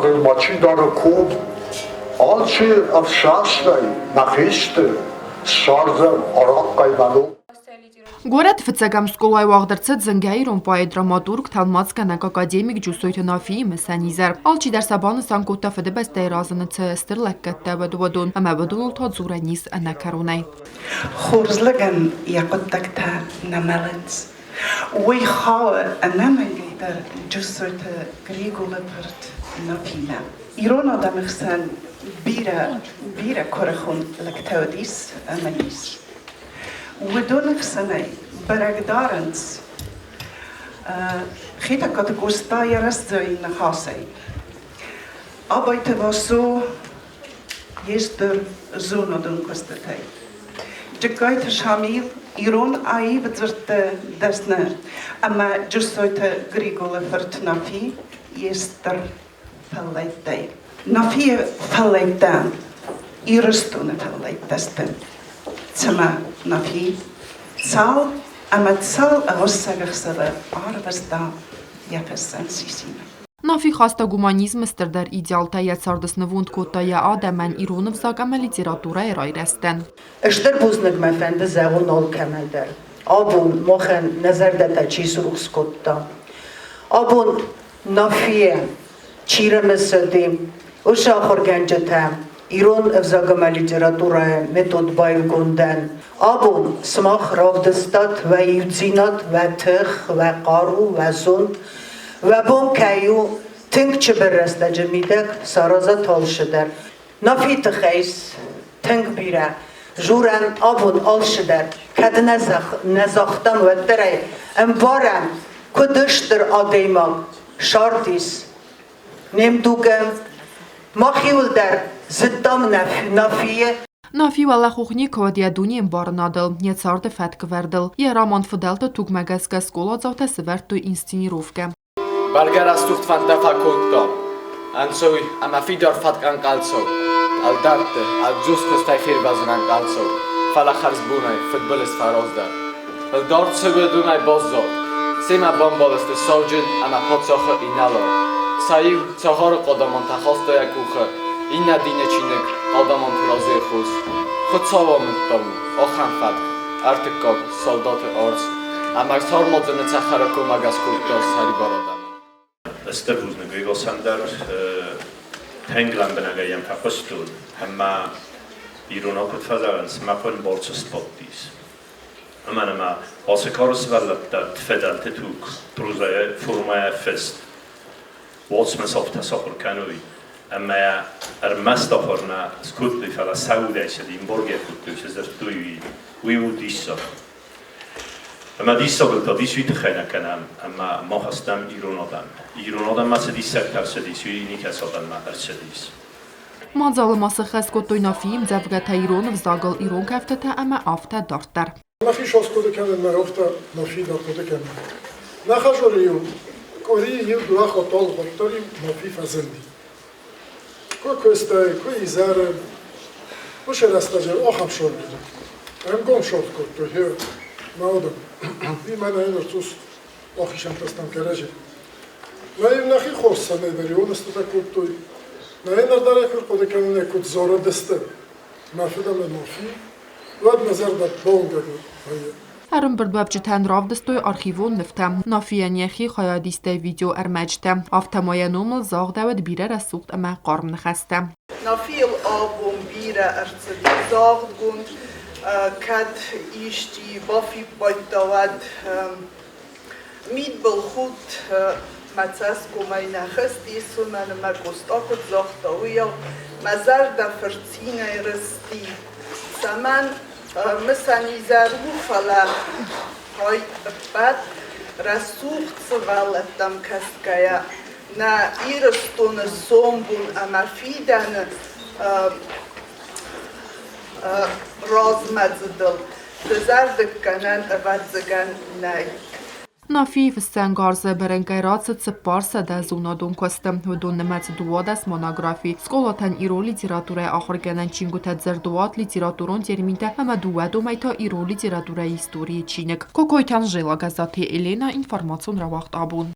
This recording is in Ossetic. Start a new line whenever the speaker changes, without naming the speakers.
Фӕндагыл ма чи дары ком, алчи ӕфсӕстӕй нӕ хисты ссардзӕн арахъхъӕй мӕ ном.
Горӕты фыццӕгӕм скъолайы уагъд ӕрцыд зынгӕ ирон поэт, драматург, тӕлмацгӕнӕг, академик Джусойты Нафийы мысӕн изӕр. Алчидӕр сӕ банысан кодта Фыдыбӕстӕйы разыны цы стыр лӕггӕдтӕ уыд, уыдон, ӕмӕ уыдоныл та дзурӕн ис ӕнӕкӕронӕй.
Хорз лӕгӕн йӕ хъуыддӕгтӕ нӕ мӕлынц. Уый хауы ӕнӕмӕнгӕй дӕр Джусойты Григолы фырт Нафимӕ. Ирон адӕмы хсӕн бирӕ, бирӕ куырыхон лӕгтӕ уыдис ӕмӕ ис. Уыдоны хсӕнӕй бӕрӕг дарынц Хетӕгкаты Къоста йӕ рӕстдзӕвин ныхасӕй. Абайты Васо йе стыр зонадон куыстытӕй. Джыккайты Шамил ирон аив дзырдты дӕсны ӕмӕ Джусойты Григолы фырт Нафи йе стыр фӕллӕйттӕй. Нафийы фӕллӕйттӕ Ирыстоны фӕллӕйттӕ сты. Цымӕ Нафи цал ӕмӕ цал ӕгъуыссӕг ӕхсӕвы арвыста йӕ фыссӕн сисимӕ?
Нафи хаста гуманизмы стырдӕр идеалтӕ, йӕ царды снывонд кодта йӕ адӕмӕн ирон ӕвзаг ӕмӕ литературӕйы райрӕзтӕн.
Стыр бузныг мӕ фӕнды зӕгъон алкӕмӕн дӕр. Абон махӕн нӕ зӕрдӕтӕ чи срухс кодта. Абон Нафийӕ чи рымысыди, уыцы ахуыргӕнджытӕ ирон ӕвзаг ӕмӕ литературӕйы метод баиугондӕн. Абон сымах равдыстат уӕ иудзинад, уӕ тых, уӕ хъару, уӕ зонд. Уӕ бон кӕй у тынг чыбыр рӕстӕджы мидӕг саразат алцыдӕр. Нафийы тыххӕй ис тынг бирӕ журӕн абон алцыдӕр, кӕд нӕ загътам, уӕддӕр ӕй ӕмбарӕм, куыд стыр адӕймаг сардис не мдугӕн. Мах иуылдӕр зыдтам Нафийы.
Нафи уӕлӕхох никуы уыд йӕ дунеӕмбарынадыл, йӕ царды фӕткӕвӕрдыл. Йӕ роман Фыдӕлты тугмӕ гӕсгӕ скъоладзаутӕ сӕвӕрдтой инсценировкӕ.
Бӕргӕ рӕсугъд фӕндӕ фӕккодта. Ӕнцой ӕма фидар фӕтк ӕнхъӕлцау. Ӕлдӕртти ӕдзуст фервӕзун ӕнхъӕлцау, фалӕ хӕрзбонӕй фудбилиз фӕраздӕр. Ӕлдар цӕугӕдонӕй баззад. Семӕ бамбалысты сауджын ӕмӕ паддзахы инӕлар. Сӕ иу цагъары хъадамантӕ хаста йӕ къухы, иннӕ дины чиныг хъадаманты разӕй хос. Хуыцау амыдта у ахӕм фӕтк, ӕртыккаг салдаты арц ӕмӕ сармадзаны цӕхӕры коммӕгӕс кодта сӕрибар адӕмӕн.
Стыр бузныг Григосӕн дӕр, тынг лӕмбынӕгӕй йӕм фӕхъуыстон ӕмӕ иронау куыд фӕзӕгъынц, мӕ хъуын борцы сбадтис. Уымӕн ӕмӕ ацы кары сывӕллӕттӕ фыдӕлты туг прозӕйы формӕйӕ фыст уацмыс афтӕ сахуыр кӕной, ӕмӕ ӕрмӕст ахуыр нӕ скодтой, фӕлӕ сӕ удӕй цыди, ӕмбаргӕ кодтой, цы дзырдтой, уый. Уый у диссаг. Ӕмӕ диссагыл та дис уый тыххӕй нӕ кӕнӕм, ӕмӕ мах стӕм ирон адӕм. Ирон адӕммӕ цы диссӕгтӕ ӕрцыдис, уый никӕцы адӕммӕ ӕрцыдис.
Мадзалы ма сыххӕст кодтой Нафийы ӕмдзӕвгӕтӕ ирон ӕвзагыл, ирон кӕфтытӕ ӕмӕ афтӕ дарддӕр.
Нафи схъуыды кӕнын мӕ афтӕ Нафи дӕр хъуыды кӕнын. Нӕ хӕдзары-иу къуыри иу дыууӕ хатты алыхатт-иу Нафи фӕзынди. Куы куыстӕй, куы изӕры, уыцы рӕстӕджы ахӕм сабитӕ ӕнгом саргъ кодтой, гъе, мӕ адӕм. Уый мӕнӕ ныр цъус ахизӕнтӕ кӕрӕдзи. Нӕ-иу нӕхи хорз цӕмӕйдӕр ионыстытӕ кодтой, нӕ йын ӕрдӕрӕй куы рхъуыды кӕнынӕй куыд зарыдысты мӕ фыд ӕмӕ Нафи, уӕд мӕ зӕрдӕ бауынгӕг вӕййы.
Ӕрӕмбырдуӕвджытӕн равдыстой архивон нывтӕ, Нафийӕн йӕхи хайадистӕй видеоӕрмӕджытӕ, афтӕ ма йӕ номыл загъдӕуыд бирӕ рӕсугъд ӕмӕ хъарм ныхӕстӕ.
Нафийыл абон бирӕ ӕрцыди загъдгонд, кӕд исчи бафиппайдта, уӕд мидбылхудт мӕ цӕсгомӕй нӕ хызтис, уымӕн ӕмӕ Къоста куыд загъта, уыйау мӕ зӕрдӕ фырцинӕй рызти. Цӕмӕн мысӕн изӕр у, фӕлӕ хай ӕппӕт рӕсугъд сывӕллӕттӕм кӕсгӕйӕ, нӕ Ирыстоны сомбон ӕмӕ фидӕны размӕдзыдыл дызӕрдыггӕнӕн ӕвӕццӕгӕн нӕй.
Нафийы фыссӕнгарзы бӕрӕгӕй рацыд 400 зонадон куысты. Уыдон нымӕц 12 монографи, скъолатӕн ирон литературӕйы ахуыргӕнӕн чингуытӕ дзырдуат, литературон терминтӕ ӕмӕ дыууӕ домӕй та ирон литературӕйы историйы чиныг. Кокойты Анжела, Гӕззаты Елена, информацион рауагъд абон.